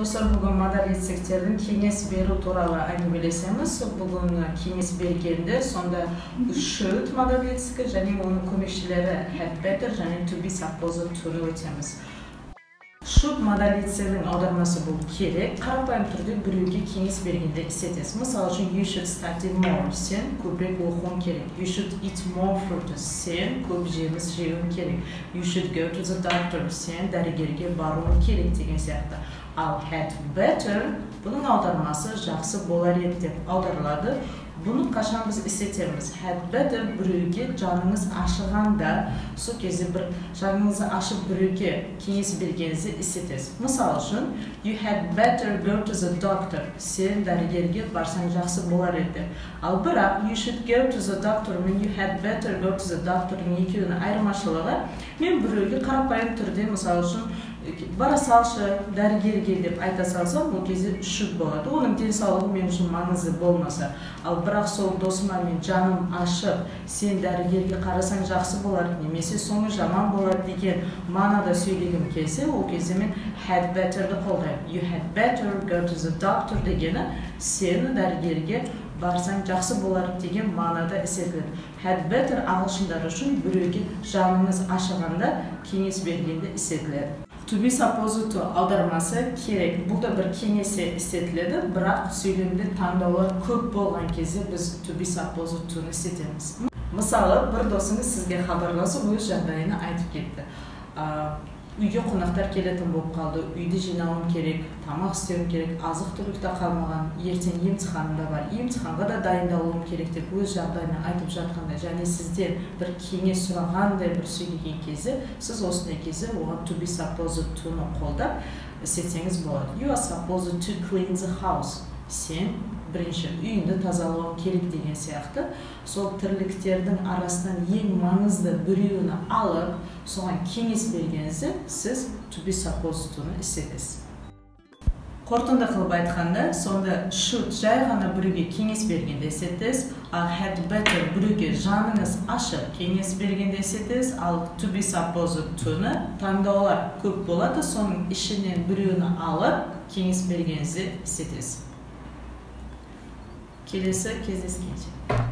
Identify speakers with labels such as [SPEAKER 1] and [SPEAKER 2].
[SPEAKER 1] Достар, бүгін модаль етістіктердің кеңес беру туралы әңгімелесеміз. Бүгін кеңес бергенде сонда should модаль етістігі және оның көмекшілері had better және to be supposed to-ны өтеміз. Should модаль етістігінің аудармасы бұл керек. Қарапайым түрде біреуге кеңес бергенде істетесіз. Мысалы үшін, you should study more. Сен көбірек оқуың керек. You should eat more fruit. Сен көп жеміс жеуің керек. You should go to the doctor. Сен дәрігерге баруың керек деген сияқты. Ал had better, бұның аудармасы жақсы болар еді деп аударылады. Бұны қашан біз істетеміз? Had better біреуге жаныңыз ашығанда, сол кезде бір жаныңызды ашып, біреуге кеңес бергеніңізде істетесіз. Мысалы үшін, you had better go to the doctor. Сен дәрігерге барсаң, жақсы болар еді деп. Ал бірақ you should go to the doctor мен you had better go to the doctor'ның екеуінің айырмашылығы: мен біреуге қарапайым түрде, мысалы үшін, бара салшы дәрігерге деп айта салсам, ол кезде should болады, оның денсаулығы мен үшін маңызды болмаса. Ал бірақ сол досыма мен жаным ашып, сен дәрігерге қарасаң жақсы болар немесе соңы жаман болады деген мағынада сөйлегім келсе, ол кезде мен had better'ді қолдаймын. You had better go to the doctor дегені сен дәрігерге барсаң жақсы болар деген мағынада істетіледі. Had better ағылшындар үшін біреуге жаныңыз ашығанда кеңес бергенде істетіледі. To be supposed to аудармасы керек. Бұл да бір кеңесте істетіледі, бірақ сөйлемде таңдаулар көп болған кезде біз to be supposed to-ны істетеміз. Мысалы, бір досыңыз сізге хабарласып, өз жағдайын айтып кетті: үйге қонақтар келетін болып қалды, үйді жинауым керек, тамақ істеуім керек, азық түлік те қалмаған, ертең емтиханым да бар, емтиханға да дайындалуым керек деп өз жағдайын айтып жатқанда және сізден бір кеңес сұрағандай бір сөйлеген кезде, сіз осындай кезде оған to be supposed to-ны қолдап істетсеңіз болады. You are supposed to clean the house. Сен бірінші үйіңді тазалауың керек деген сияқты. Сол тірліктердің арасынан ең маңызды біреуін алып, соған кеңес бергеніңізде, сіз to be supposed to-ны істетесіз. Қорытынды қылып айтқанда, сонда should жай ғана біреуге кеңес бергенде істетесіз, ал had better біреуге жаныңыз ашып кеңес бергенде істетесіз, ал to be supposed to-ны таңдаулар көп болады, соның ішінен біреуін алып кеңес бергеніңізде істетесіз. Келесі кездескенше!